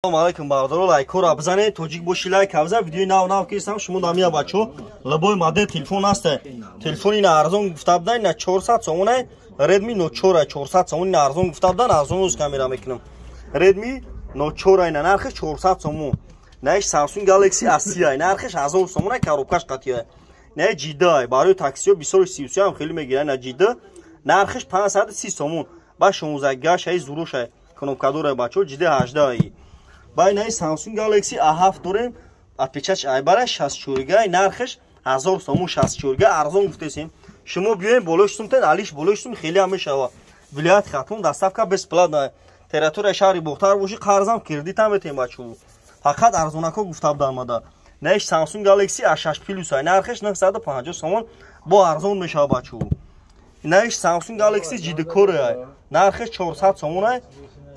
Салом алейкум, бародаро, лайкора бизанед, тоҷик боши, лайк бизан. Видеои нав нав кистам, шумо дамия, бачо, любой модел телефон ҳаста. Телефони на арзон гуфта будан, на 400 сомона, Redmi Note 4, 400 сомон на арзон гуфта будан, арзон уз камера мекунам. Redmi Note 4 на нархи 400 сомон. На Samsung Galaxy A30, нархиш 1000 сомона, коробкаш қатия. На GD, барои таксио бисёр 33 ҳам хеле мегиранд, на GD нархиш 530 сомон. Ба 16 гаш ай зуруш кнопка дора, бачо, GD 18. Байнаи Samsung Galaxy A7 дорем, отпечаток айбара 64 га, нархиш 1000 сомон, 64 га арзон гуфтесем. Шумо биёем болои сумтен, алиш болои сум хеле ҳам мешава. Вилоят Хатлон доставка бесплатная. Территория шаҳри Бохтар боши, қарзам кредит ҳам метем, бачо. Фақат арзонако гуфта будам мада. Наиш Samsung Galaxy A6 Plus, нархиш 950 сомон, бо арзон мешава, бачо. Наиш Samsung Galaxy GD Core, нархиш 400 сомон,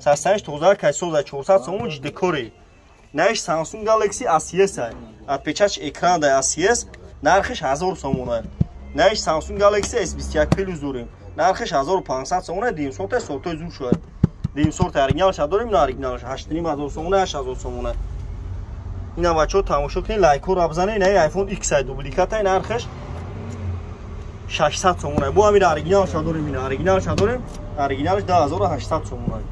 састаниш тоза кайсоза, 400 сомон GD Core. Наиш Samsung Galaxy A3, отпечаток экран да A3, нархиш 1000 сомон. Наиш Samsung Galaxy S21 Plus дорем. Нархиш 1500 сомон, дим сорта, сортой зур шуд. Дим сорта оригиналш дорем, на оригиналш 8500 сомон, 8000 сомон. Ина, бачо, тамошо кунед, лайкҳоро бизанед. Ина iPhone X дубликата, нархиш 600 сомон. Бо ҳамин оригиналш дорем, ина оригиналш дорем, оригиналш 10800 сомон.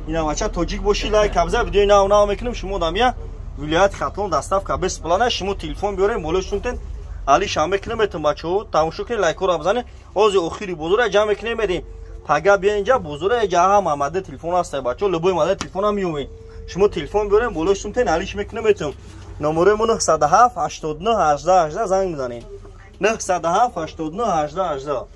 Ина, бача, тоҷик боши, лайк бизан, видеои нав нав мекунем. Шумо дамия вилояти Хатлон доставка бесплатна. Шумо телефон биёрем, болои сумтен али шам мекунем метум, бачаҳо, тамошо кунед, лайкҳоро бизанед. Ҳозир охири бозора ҷамъ мекунем, медем. Пага биё инҷа, бозора ҷа ҳама модел телефон ҳаста, бачаҳо, любой модел телефон ҳам меёбем. Шумо телефон биёрем, болои сумтен алиш мекунем метум. Номерои мо 907 89 18 18, занг мезанед. 907 89 18 18.